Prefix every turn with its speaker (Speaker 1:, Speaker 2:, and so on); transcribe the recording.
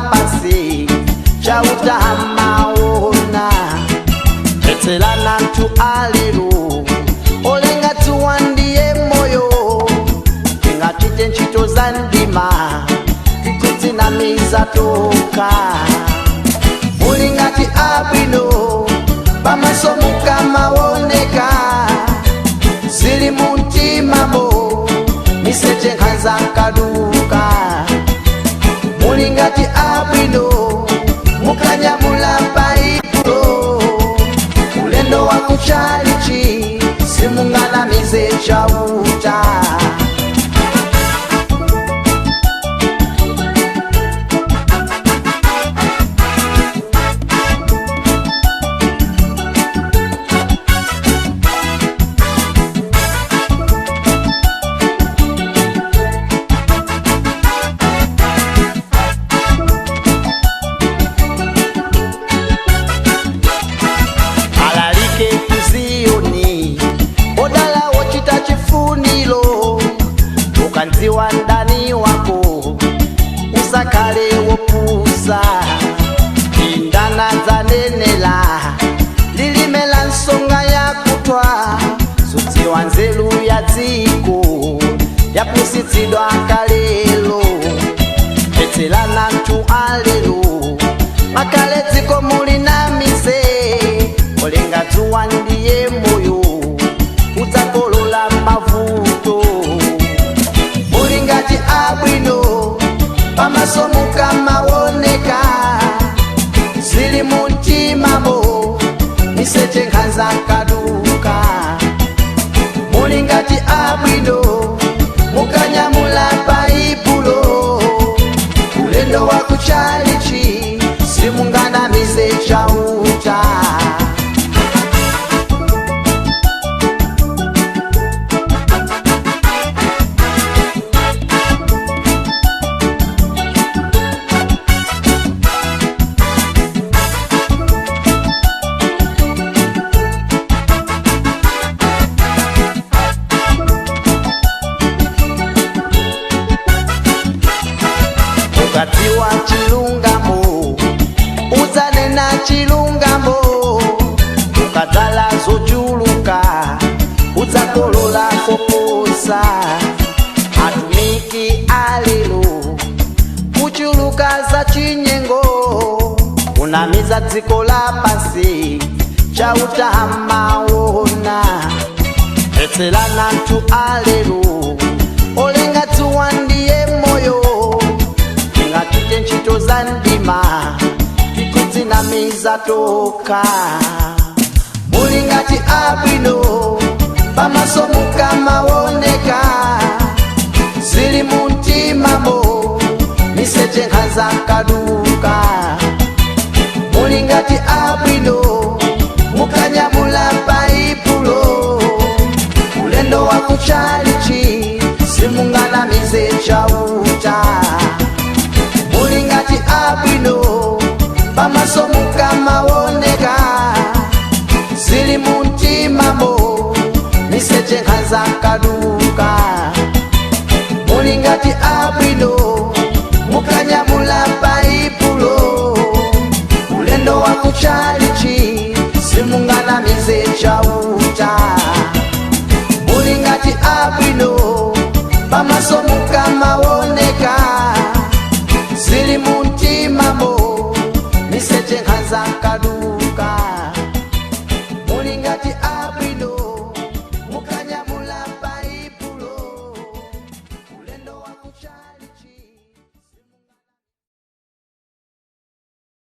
Speaker 1: pansi chauta amaona. Etselana ntu alero olenga dzuwa ndiye moyo, tingatite ntchito za mdima tikudzinamiza toka. Muli ngati abwino pamaso mukamaoneka, zili mumtimamo miseche nkhanza nkaduka. Muli ngati abwino mukanyamula Baibulo, ulendo wa kuchalichi simunganamize chauta. Alalike kuziyoni odala wochita chifuniro, ukanziwa ndani wako usakale wopusa. Indana dzanenela lilime la nsonga yakutwa, sudziwa nzeru ya dziko yapusitsidwa kalelo. Etselana ntu alelo makale dziko muli na mise, olenga dzuwa ndiye moyo udzakolola mavuto. Muli ngati abwino pamaso mukamaoneka, zili mumtimamo miseche nkhanza kaduka. Muli ngati abwino mukanyamula Baibulo, ulendo wa kuchalichi simunganamize chauta. Ukatiwa chilungamo udzanena chilungamo, ukadzala zochuluka udzakolola koposa. Atumiki alelo kuchuluka za chinyengo, unamiza dziko la pansi chauta amaona. Etselana ntu alelo olenga dzuwa ndiye moyo, tingatite ntchito za mdima tikudzinamiza toka. Muli ngati abwino pamaso mukamaoneka, zili mumtimamo miseche nkhanza kaduka. Muli ngati abwino mukanyamula Baibulo, ulendo wa kuchalichi simunganamize chauta.